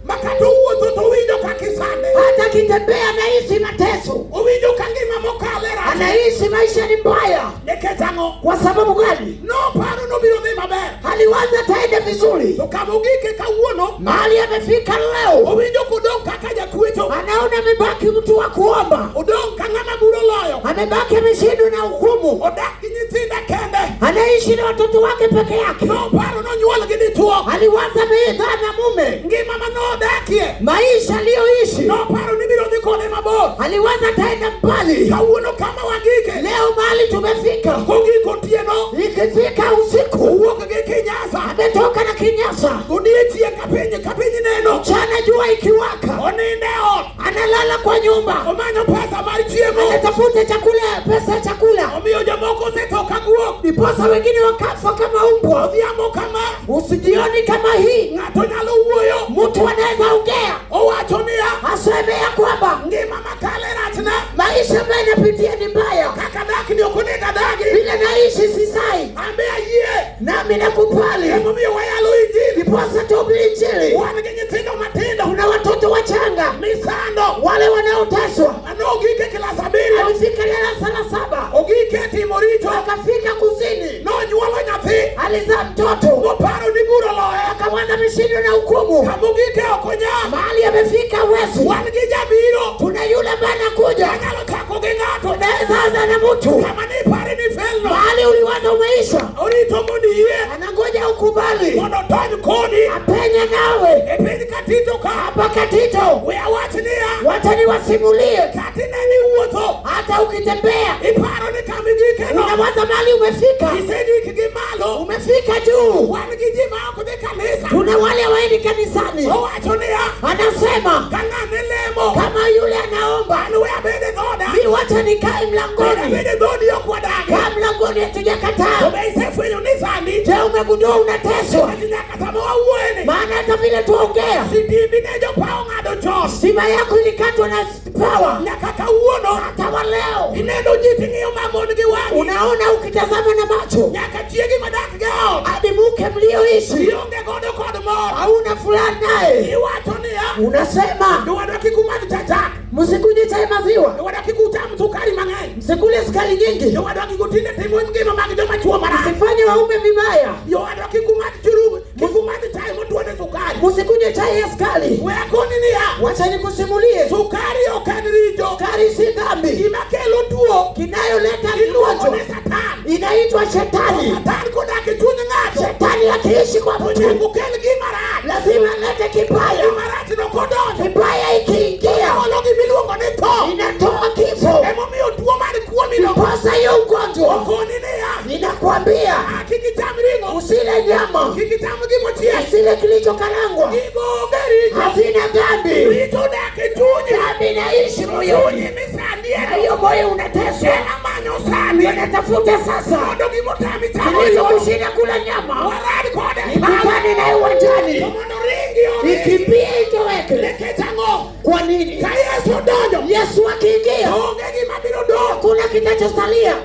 ma kata owuotho to owinjo kaka isande. hata akitembea anahisi mateso, Owinjo ka ngima mokale rach. anahisi maisha ni mbaya. Nikech ang'o? Kwa sababu gani? Noparo nobiro dhi maber. Aliwaza ataende vizuri, To kama ogike kawuono mahali amefika leo, owinjo kodong' kaka jakwecho. anaona amebaki mtu wa kuomba, Odong' ka ng'ama bura oloyo. amebaki ameshindwa na hukumu, Odak gi nyithinde kende. anaishi na watoto wake peke yake. Noparo nonyuol gi dichuo. Aliwaza ameidhaa na mume, Ngima ma nodakie. maisha aliyoishi, Noparo ni biro dhi kode mabor. aliwaza ataenda mbali. Kawuono kama wagike. Leo mahali tumefika, Kogik otieno. ikifika usiku Owuok gi kinyasa. ametoka na kinyasa, Odiechieng' ka piny neno. mchana jua ikiwaka, Onindo e ot. analala kwa nyumba, Omanyo pesa mar chiemo. anatafuta chakula, pesa ya chakula. Omiyo jomoko osetho ka guok. Ndiposa wengine wakafa kama umbwa. Odhiambo kama Usijioni kama hii, ng'ato nyalo wuoyo. mtu anaweza ongea Owacho niya aseme ya kwamba ngima makale rachna. maisha ambayo napitia ni mbaya, Kaka dak ni ok onego adagi. vile naishi sisai, An be ayie. nami nakubali. Emomiyo wayalo injili. Ndiposa tuhubiri Injili. Wan gi nyithindo matindo Kuna watoto wachanga misando wale wanaoteswa. manogik e klas abiriyo. Alifika darasa la saba Ogik e timo richo. akafika kuzini, Nonyuolo nyathi. alizaa mtoto, Moparo ni bura oloye. akaanza mishindo na hukumu. Kamogike ok onyal. Mahali amefika wezi. Wan gi jabiro. Tuna yule ambaye anakuja, Anyalo chako gi ng'ato. unaweza anza na mtu Kama nipare ni felno. mahali uliwaza umeisha, Orito mondo iyie. anangoja ukubali Mondo otony kodi. apenye nawe E piny Katito ka. hapa Katito. We awach niya. Wacha niwasimulie, Kata ineni iwuotho. hata ukitembea Iparo ni kama igikeno. unawaza mahali umefika, Isegik gi malo. umefika juu. Wan gi ji ma ok dhi kanisa. Kuna wale hawaendi kanisani, Owacho niya. anasema Ka ng'ane lemo. kama yule anaomba, An we abed e dhoda. mi wacha nikae Bed mlangoni. abed e dhodi ok wadagi. Kaa mlangoni, To hatujakataa. be isefwenyo ni sani. Je, umegundua unateswa? Nikech nyaka sama wawuoyeni. Maana hata vile tuongea, Sitimbi ne jopawo ng'ado chon. stima yako ilikatwa na power. Nyaka kawuono. Hata wa leo Ineno ji ting'iyo mamon gi wang'i. unaona ukitazama na macho, Nyaka chiegi madak go e ot. hadi mke mlioishi Ionge godo kod mor. hauna furaha naye, Iwacho niya. unasema Jowadwa kik umadh cha chak. msikunywe chai maziwa, Jowadwa kik ucham sukari mang'eny. msikule sukari nyingi, Jowadwa kik utinde timo ngima mag joma chuo marach. msifanye waume vibaya, Jowadwa kik umadh churug, kik umadh chai motuone sukari. Usikunywe chai ya sukari. We akoni niya. Wacha nikusimulie, Sukari ok en richo. Sukari si dhambi. Gima kelo tuo Kinayoleta iluongo ni ugonjwa Satan. inaitwa shetani. Satan kodak e chuny ng'ato Shetani akiishi kwa to mtu nyaka okel gima rach. Lazima alete kibaya. Gima rachno kodonjo Kibaya ikiingia olo gimiluongo ni tho. Inatoa kifo. Emomiyo tuo mar kuomino Ndiposa hiyo ugonjwa okoni niya, ninakwambia, "Ah, kik icham ring'o, usile nyama, kik icham gimochiel. Usile kilichokarangwa, Gigo onge richo. Hazina dhambi. Richo dak e chunyi. Dhambi inaishi moyoni, Chunyi misandieno na hiyo moyo unateswa, ema manyo sani unatafuta sasa mondo gimotami chamo kilichokushinda kula nyama, warad kode e pap ikutane naye uwanjani, to mondo ringi oringi. Ikimbie itoweke. Nikech ang'o? Kwa nini? Ka Yesu odonjo, Yesu akiingia, to onge gima biro dong'. Hakuna kitachosalia.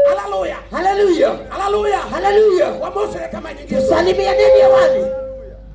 Haleluya. Haleluya. Haleluya. Haleluya. Wamosre kama nying Yesu. Tusalimianeni hewani.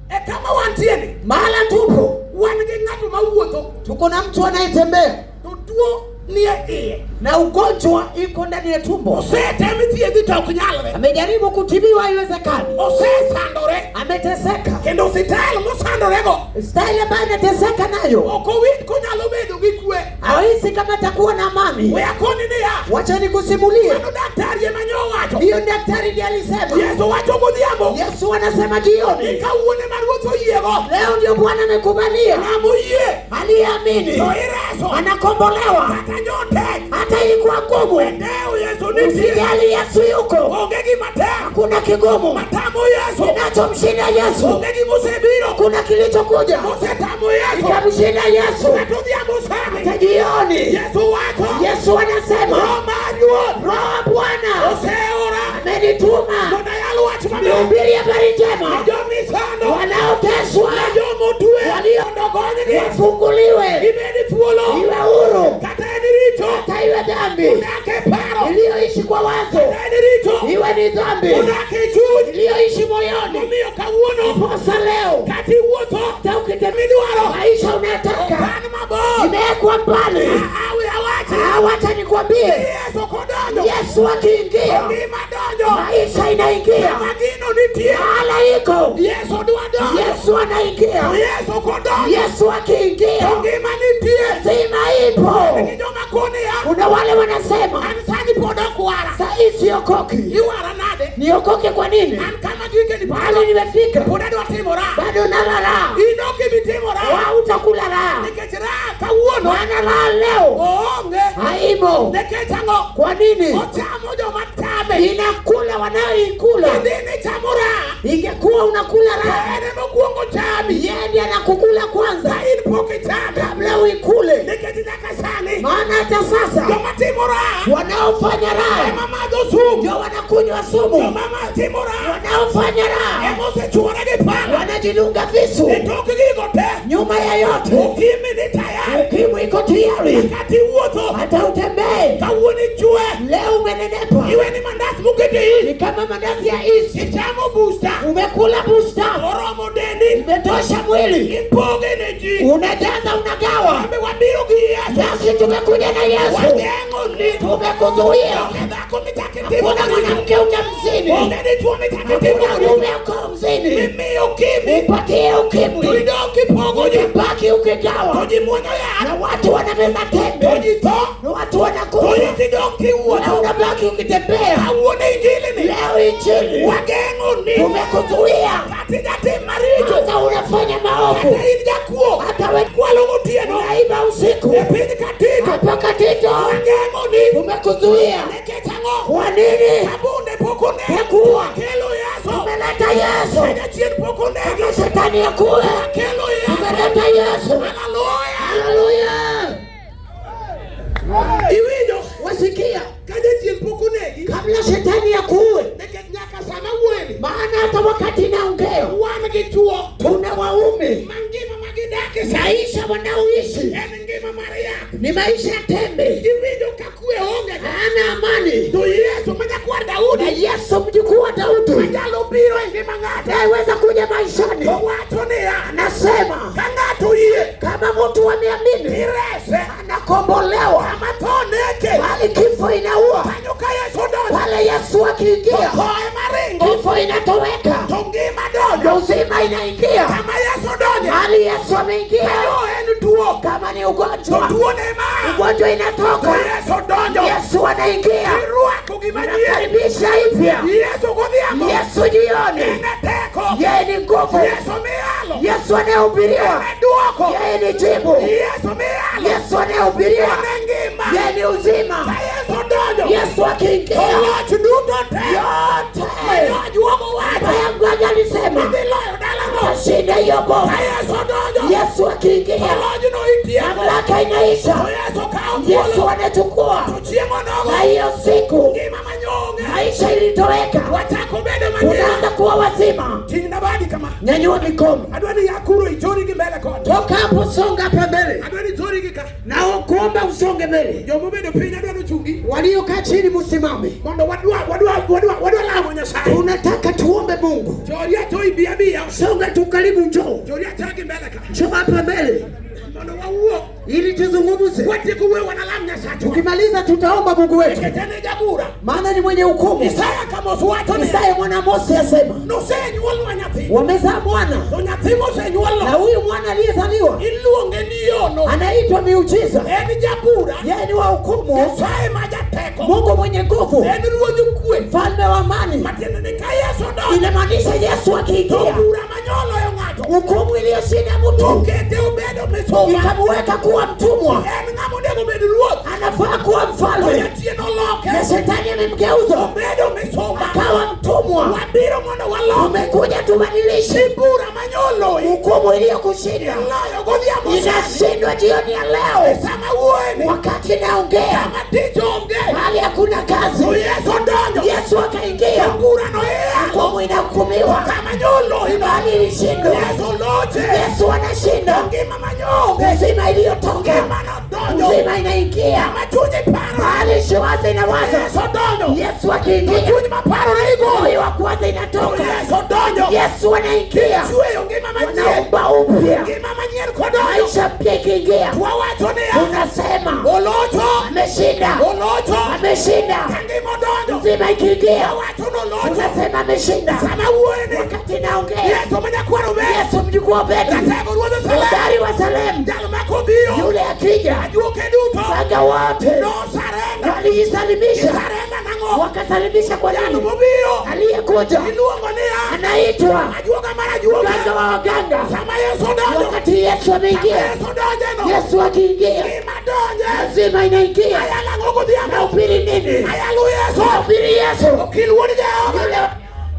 E kama wantie ni, Mahala tupo, wan gi ng'ato mawuotho tuko na mtu anayetembea to tuo nie iye. Na ugonjwa iko ndani ya tumbo. Osetem thiedhi to ok nyalre. Amejaribu kutibiwa, haiwezekani. Osesandore Ameteseka. Kendo osiptal mosandorego Staili ambayo anateseka nayo, ok owinj konyalo bedo gi kwe. Hawezi kama atakuwa na amani. We akoni niya, Wacha nikusimulie. Mano daktari ema nyowacho. Hiyo daktari ndiye alisema. Yesu wacho godhiambo. Yesu anasema jioni. Ni kawuono ema Ruoth oyiego. Leo ndio Bwana amekubalia. Ng'ama oyie. Aliyeamini. To ireso. Anakombolewa. Kata nyotek. Hata ilikuwa ngumu. Endeo Yesu nitie. Usijali, Yesu yuko. Onge gima tek. Hakuna kigumu. Matamo Yesu. Kinachomshinda Yesu. Onge gima osebiro. Kuna kilichokuja. Mosetamo Yesu. Kikamshinda Yesu. Kata odhiambo sani. Hata jioni. Yesu wacho. Yesu anasema. Roho mar Ruoth. Roho wa Bwana. Oseora. Amenituma. Mondo ayal wach maber. Nihubiri habari njema. Ne jomisando. Wanaoteswa. Ne jomotwe. Walio Mondo ogonygi. Wafunguliwe. Gibed thuolo. Iwe huru. Kata en richo. Hata iwe dhambi. Odak e paro. Iliyoishi kwa wazo. Kata en richo. Iwe ni dhambi. Odak e chuny. Iliyoishi moyoni. Omiyo kawuono. Ndiposa leo. Kata iwuotho. Hata ukitembea. Midwaro. Maisha unayotaka. Okan mabor. Imewekwa mbali. Awe awachi. Wacha nikwambie. Yesu kodonjo. Yesu akiingia. Ngima donjo. Maisha inaingia. Kama gino nitie. Mahala iko. Yesu dwa donjo. Yesu anaingia. Yesu kodonjo. Yesu akiingia. Ngima nitie. Zima ipo. Nigi joma koni ya. Kuna wale wanasema. An sani pod ok wara. Saa hii siokoki. Iwara nade? Niokoke kwa nini? An kama gike ni Mahali nimefika. Pod adwa timo raha. Bado nala raha. In ok ibi timo raha. Wao utakula raha. Nikech raha kawuono. Maana raha leo. Oonge. Haimo. Nikech ang'o? Kwa nini? Ochamo joma chame. Inakula wanaoikula. Idhi ni chamo raha. Ingekuwa unakula raha. En ema okuongo chami. Yeye ndiye anakukula kwanza. Ka in pok ichame. Kabla uikule. Nikech nyaka sani. Maana hata sasa. Joma timo raha. Wanaofanya raha. Ema madho sumu. Ndio wanakunywa sumu. Joma timo raha. Wanaofanya raha. Ema osechuore gi pala. Wanajidunga visu. E tok gigo te. Nyuma ya yote. Ukimwi ni tayari. Ukimwi iko tayari. Kata iwuotho. Hata utembee. Kawuono ichwe. Leo umenenepa. Iwe ni mandas mokete is. Ni kama mandazi ya is. Ichamo booster. Umekula booster. Oromo dendi. Imetosha mwili. Ipoge ne ji. Unajaza, unagawa. Wambe wabiro gi Yesu. Nasi tumekuja na Yesu. Wageng'o ni. Tumekuzuia. Onge dhako michako itimo Hakuna maricho. mwanamke utamzini. Onge dichwo michako itimo Hakuna maricho. mume uko mzini. Imiyo ukimwi. Upatie ukimwi. To idok ipogo ji. Ukibaki ukigawa. To ji muonyo yath. Na watu wanameza tembe. To ji tho. Na watu wanakufa. To in tidok kiwuotho. Na unabaki ukitembea. Kawuono injili ni. Leo injili. Wageng'o ni. Tumekuzuia. Kata ijatim maricho. Hata unafanya maovu. Kata in jakuo. Hata we Kwalo gotieno. Unaiba usiku. E piny Katito. Hapa Katito. Wageng'o ni. Tumekuzuia. Nikech ang'o? Kwa nini? Kabunde pok onegi. Hakuwa. Kelo Yesu. Tumeleta Yesu. Ka jachien pok onegi. Kama shetani akuwe. Kelo Yesu. Tumeleta Yesu. Haleluya. Haleluya. Iwinjo? Wasikia? Ka jachien pok onegi. Kabla shetani akuue. Nikech nyaka sama wuoyeni. Maana hata wakati naongea. Wan gi chwo. Tuna waume. Ma ngima ma gidake sani. Maisha wanaoishi. En ngima mar yath. Ni maisha ya tembe. Iwinjo ka kwe onge. Hana amani. To Yesu ma nyakwar Daudi. Na Yesu mjukuu wa Daudi. Manyalo biro e ngima ng'ato. Anaweza kuja maishani. To wacho niya. Anasema. Ka ng'ato oyie. Kama mtu ameamini. Irese. Anakombolewa. Kama tho neke. Bali kifo inaua. Kanyo ka Yesu donjo. Pale Yesu akiingia. To tho ema ringo. Kifo inatoweka To ngima donjo. Na uzima inaingia. Kama Yesu donjo. Mahali Yesu ameingia, Kayo en tuo. Kama ni To ugonjwa, tuo ne ma. ugonjwa To inatoka, Yesu donjo. Yesu anaingia, Irwako gima nyien. unakaribisha ipya. Yesu godhiambo. Yesu jioni, En e teko. yeye ni nguvu. Yesu miyalo. Yesu anayehubiriwa, En e duoko. yeye ni jibu. Yesu miyalo. Yesu anayehubiriwa, En e ngima. yeye ni uzima. Ka Yesu donjo. Yesu To akiingia, loch duto te. yote Manyojuogo wacho. haya mganga alisema Idhi loyo dalano. tashinda hiyo Ka boma. Yesu donjo. Yesu To akiingia, lojno itieko. mamlaka inaisha. To Yesu kawo Yesu thuolo. anachukua, To chiemo na nogo. hiyo siku Ngima manyonge. maisha ilitoweka. Wachako bedo mangima. Unaanza kuwa wazima. Ting'na badi kama. Nyanyua mikono, Adwa ni yakuro ichori gi mbele koni. toka hapo, songa hapa mbele, Adwa ni ichori gi ka. na kuomba usonge mbele. Jomobedo piny adwa ni ochungi. Waliokaa chini msimame, Mondo wadwa lamo Nyasaye. tunataka tuombe Mungu. Chori acho ibi abiya. Songa tu karibu, njoo Chori acha gi mbele ka. njoo hapa mbele Mondo wawuo. ili tuzungumze. Watieko wuoyo wanalam Nyasachwa. Tukimaliza tutaomba Mungu wetu, Nikech en e jabura. maana ni mwenye hukumu. Isaya Kamos wacho ni Isaya mwana Amosi asema nosenyuolnwa nyathi. wamezaa mwana, To nyathi mosenyuolno na huyu mwana aliyezaliwa iluonge ni Yono. anaitwa miujiza. En jabura. Yeye ni wa hukumu, Nyasaye ma jateko. Mungu mwenye nguvu, En ruodh kwe. mfalme wa amani. Matiende ni ka Yesu donjo. Inamaanisha Yesu To akiingia, bura manyoloyo ng'ato. hukumu iliyoshinda mtu Okete obedo misumba. ikamuweka kuwa mtumwa. En ng'ama onego bed ruoth. Anafaa kuwa To mfalme, jachien oloke. na shetani amemgeuza Obedo misumba. akawa mtumwa. Wabiro mondo waloke. Umekuja tubadilishe Bura manyoloyi. hukumu iliyokushinda, Iloyo godhiambo sani. inashindwa jioni ya leo. Sama wuoyeni. Wakati naongea Kama tich onge. hali hakuna kazi, To Yesu donjo. Yesu akaingia, To bura no iyalo. hukumu inahukumiwa, Kama nyoloyi. bali ilishindwa. Yesu loche. Yesu anashinda Ngima manyonge. uzima iliyotoka, Ngima nodonjo. uzima inaingia Kama chunyi paro. mahali shiwaza inawaza. Yesu donjo. Yesu akiingia, Chuny maparore igolo. moyo wa kuwaza inatoka. Yesu donjo. Yesu anaingia, Chweyo ngima manyien. wanaumba upya, Ngima manyien kodonjo. maisha mpya ikiingia, Wawacho niya. unasema Olocho. ameshinda, Olocho. ameshinda. Ka ngima odonjo. Uzima ikiingia, Wawacho nolocho. unasema ameshinda. Sama wuoyeni. Wakati naongea, Yesu manyakwaro ber. Yesu mjukuu wa Obedi, Jatego ruodh Salem. hodari wa Salemu, Jal makobiro. yule akija, Ajuoke duto. waganga wote No sarenda. walijisalimisha, Sarenda nang'o? wakasalimisha kwa Jal nini? mobiro. Aliyekuja Iluongo niya. anaitwa Ajuoga mar ajuoga. mganga wa waganga. Sama Yesu donjo. Wakati Yesu Sama ameingia, Yesu donjeno. Yesu akiingia, Ngima donje. uzima inaingia. Ayalo ang'o godhiambo? Nahubiri nini? Ayalo Yesu. Nahubiri Yesu. Okil wuod Jehova. Yule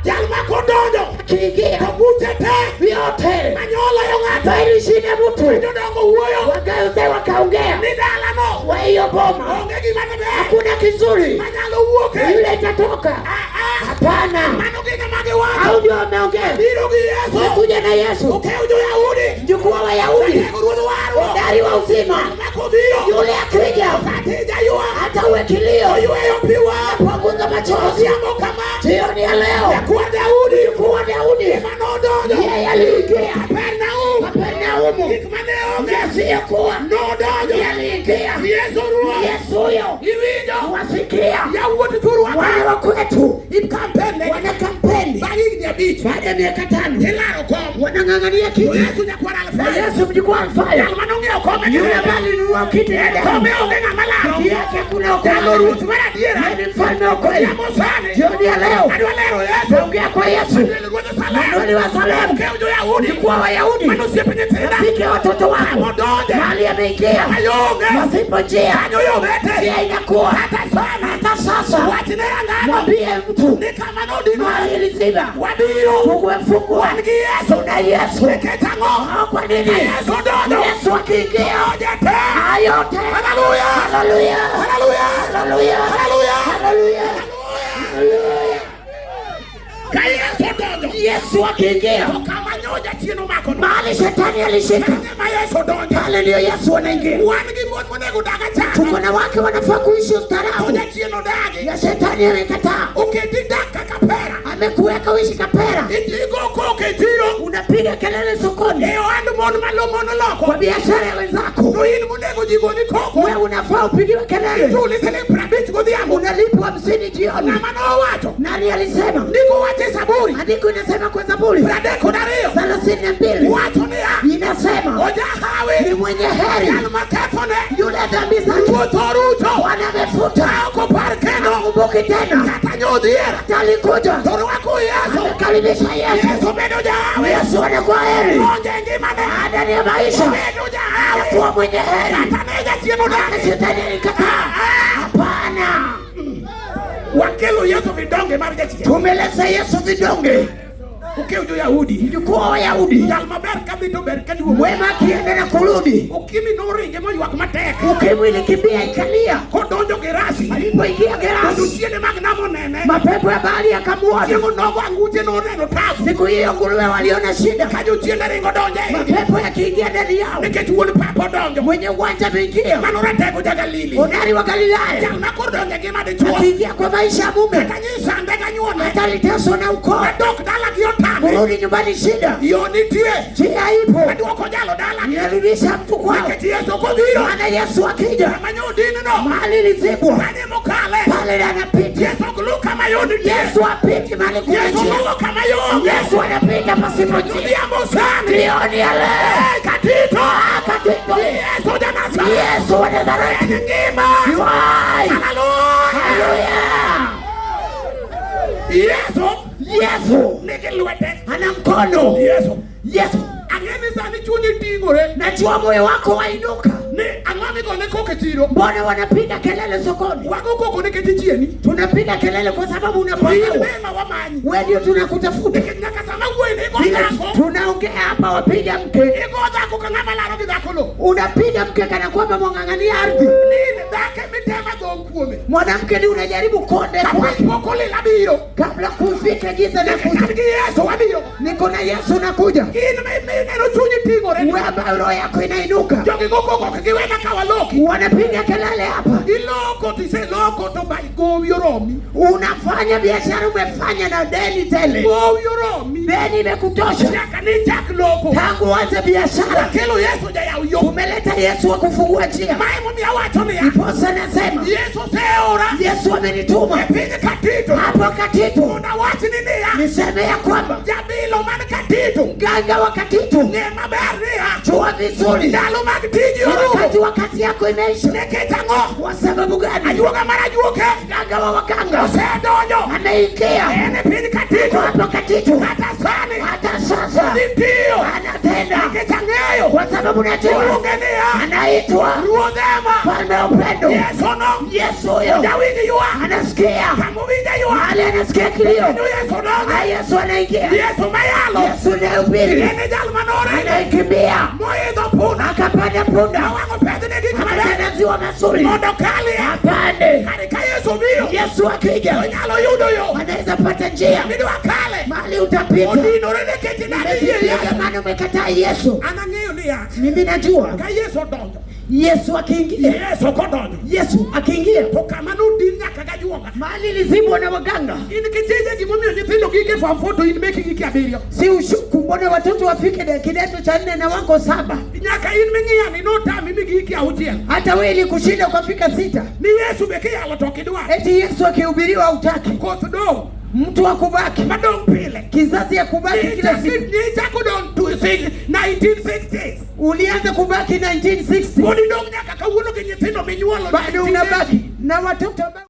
Jal ma kodonjo. akiingia, To buche te. vyote Manyoloyo ng'ato. ambayo ilishinda mtu, Jodongo wuoyo. waganga wakaongea Ni dalano. kwa hiyo boma Onge gima ne ber. hakuna kizuri, Manyalo wuoke. yule itatoka. Ah, ah. Hapana, Mano gin ema giwacho. au ndio wameongea. Biro gi Yesu. Umekuja na Yesu, Okew jo-Yahudi. mjukuu wa Wayahudi, Jatego ruodh warruok. hodari wa uzima. Makobiro. Yule akija, Katija ywak. hata uwe kilio, Oyweyo pi wang'. panguza machozi. Odhiambo kama. Jioni ya leo, Nyakwar Daudi. mjukuu wa Daudi, Ema nodonjo. yeye aliingia Kapernaum. Kapernaumu, Gik mane onge. yasiyokuwa Nodonjo. yaliingia. Yesu ruoth. Yesu huyo Iwinjo. wasikia Yawuot thurwa ka. wana wa kwetu In campaign ne. wana kampeni, Bang' higni 5. baada ya miaka 5 Tilaro kom. wanang'ang'ania To kiti Yesu nyakwar na Alfayo. Yesu mjukuu wa Alfayo, Jal manong'iewo kom e yule kirende. ambaye alinunua kiti na damu, Kome onge ng'ama laro. kiti yake hakuna Jalo wokovu. ruoth mar adiera. Yeye ni mfalme wa kweli. Yamo sani. Jioni ya leo Adwa lero Yesu. naongea kwa Yesu, Adwa ruodh Salem. Manueli wa Salemu, Okew jo-Yahudi. mjukuu wa Wayahudi, Mano osiepe nyithinda. rafiki ya watoto wangu, Kamodonje. mahali ameingia Ayonge. pasipo njia, Kanyo yo bete. njia inakuwa Kata sana. hata sasa. Wachne ang'ano. Mwambie mtu Ni kama nodinwa. mahali iliziba, Wabiro. fungue fungua, Wan gi Yesu. tuna Yesu. Nikech ang'o? Ah, Kwa nini Yesu donjo. Yesu akiingia Donje te. haya yote? Haleluya. Haleluya, Haleluya. haleluya, Haleluya. haleluya, haleluya. Ka Yesu donjo. Yesu akiingia To kama nyoja chien omako no. mahali shetani alishika, Kanyo ema Yesu donjo. pale ndiyo Yesu anaingia. Wan gi mon monego dag achana. Tuko na wake wanafaa kuishi To ustaarabu, jachien odagi. na shetani amekataa, Oketi dak kaka pera. amekuweka uishi kapera. Igo koko e chiro. Unapiga kelele sokoni E ohand mon malo mon loko. kwa biashara ya wenzako, To in monego ji goni koko. wewe unafaa upigiwe kelele. Ichuli siling 50 godhiambo. Unalipwa 50 jioni. Ng'ama nowacho. Nani alisema? Ndiko wacho e Zaburi. Andiko inasema kwa Zaburi 32. 32 Wacho niya. inasema Ojahawi. ni mwenye heri Jal makethone. yule dhambi zake Ruoth orucho. Bwana amefuta, Ma ok opar kendo. hakumbuki tena. Kata nyodhier. Hata alikuja To rwako Yesu. amekaribisha Yesu. Yesu bedo jahawi. Yesu anakuwa heri Donjo e ngimane. ndani ya maisha, Obedo jahawi. anakuwa mwenye heri. Kata ne jachien Hata odagi. shetani alikataa. Hapana, Wakelo Yesu vidonge mar jachien. tumeleta Yesu vidonge. Ukew jo-Yahudi. Mjukuu wa Wayahudi, Jal maber kadhi to ber kaduogo. mwema akienda na kurudi. Ukimwi noringe moywak matek. Ukimwi ilikimbia ikalia, Kodonjo Gerasi. alipoingia Gerasi Jochiende mag nam onene. mapepo ya bahari yakamwona. Chieng' onogo anguche noneno tabu. Siku hiyo nguruwe waliona shida, Ka jochiende ringo donjo e igi. mapepo yakiingia ndani yao. Nikech wuon pap odonjo. Mwenye uwanja ameingia, Mano ratego ja-Galili. hodari wa Galilaya Jal ma koro donjo e ngima dichuo. akiingia kwa maisha ya mume, Kata nyisande ganyuole. hata aliteswa na ukoo, Adok dala gi otame. kurudi nyumbani shida. Yo nitie. Njia ipo, Aduoko jalo dala. inarudisha mtu kwao, Nikech Yesu kobiro. maana Yesu akija Kama nyodinno. mahali ilizibwa Kanye mokale. pale anapita. Yesu ok luw kama yo nitie. Yesu apiti mahali kuna Yesu njia. luwo kama yo onge. Yesu anapita pasipo njia. Odhiambo sani. Jioni ya leo Eh, Katito. Katito. Yesu ja-Nazareth. Yesu wa Nazareti En ngima. yu hai. Haleluya. Haleluya! Yesu Yesu nigi lwete. ana mkono. Yesu. Yesu, Ang'e ni sani chunyi ting'ore. najua moyo wako wainuka. Ni ang'o migone koko e chiro? Mbona wanapiga kelele sokoni? Wago koko nikech ichieni. Tunapiga kelele kwa sababu In unapangawa. be ma wamanyi. Wewe ndio tunakutafuta. Nikech nyaka sama wuoyi ni igo Vile dhako. tunaongea hapa, wapiga mke, Igo dhako ka ng'ama laro gi dhako lo. unapiga mke kana kwamba mwang'ang'ania ardhi. Ni dhako emitema dhong kuome. Mwanamke ni unajaribu konde Ka kwake piny pok olil abiro. kabla kufika giza na Nikech kuja. an gi Yesu abiro. Niko na Yesu nakuja. In mineno chunyi ting'ore. Wewe ambaye roho yako inainuka, Jogi go koko ok giwena ka waloki. wanapiga kelele hapa. Iloko tiseloko to by gowi oromi. Unafanya biashara, umefanya na deni tele, Gowi oromi. deni imekutosha Nyaka nichak loko. tangu uanze biashara. Kelo Yesu jayaw yo. Umeleta Yesu wa kufungua njia. Ma emomiyo awacho niya. Ndiposa nasema Yesu oseora Yesu amenituma e piny Katito hapo Katitu mondo awachni niya. niseme ya kwamba Jabilo man Katito mganga wa Katitu, ng'e maber niya. jua vizuri Ndalo mag tiji ni wakati orumo. wa kazi yako imeisha. Nikech ang'o? Kwa sababu gani? Ajuoga mar ajuoke Mganga wa waganga osedonjo ameingia en e piny Katito hapo Katitu, kata sani hata sasa nipiyo anatenda, nikech ang'eyo kwa sababu najua iluonge niya anaitwa Ruodh ema mfalme wa upendo. Yesu no Yesu huyo jawinj ywak anasikia kamowinje ywak mahali, anasikia kilio. kendo Yesu donjo Ah, Yesu anaingia, Yesu mayalo Yesu nayehubiri en e jal manoringo anaikimbia, moidho punda akapanda punda, awang'o pedhne gik maber akatenda ziwa mazuri, mondo kalie apande. kar ka Yesu biro Yesu akija onyalo yudo yo anaweza pata njia midwa kale mahali utapita. odinore nikech idagi yie Umepitia Yesu maana umekataa Yesu. an ang'eyo niya Mimi najua ka Yesu odonjo Yesu akiingia, Yesu kodonjo Yesu akiingia to kama nodin nyaka gajuoga mahali ilizibwa na waganga, in kicheje gimomiyo nyithindo gike form four to in meki gike abiriyo si ushuku. Mbona watoto wafike kidato cha nne na wako saba? nyaka in ming'iya ni notami mi gike auchiel Hata wewe ilikushinda ukafika sita. ni Yesu be kiyalo to ok idwar Eti Yesu akihubiriwa hutaki, koth dong' mtu akubaki, madong' pile kizazi ya kubaki kila siku. nichako dong' 1960s Ulianza kubaki 1960 pod idong' nyaka kawuono gi nyithindo minyuolo bado unabaki na watoto ambao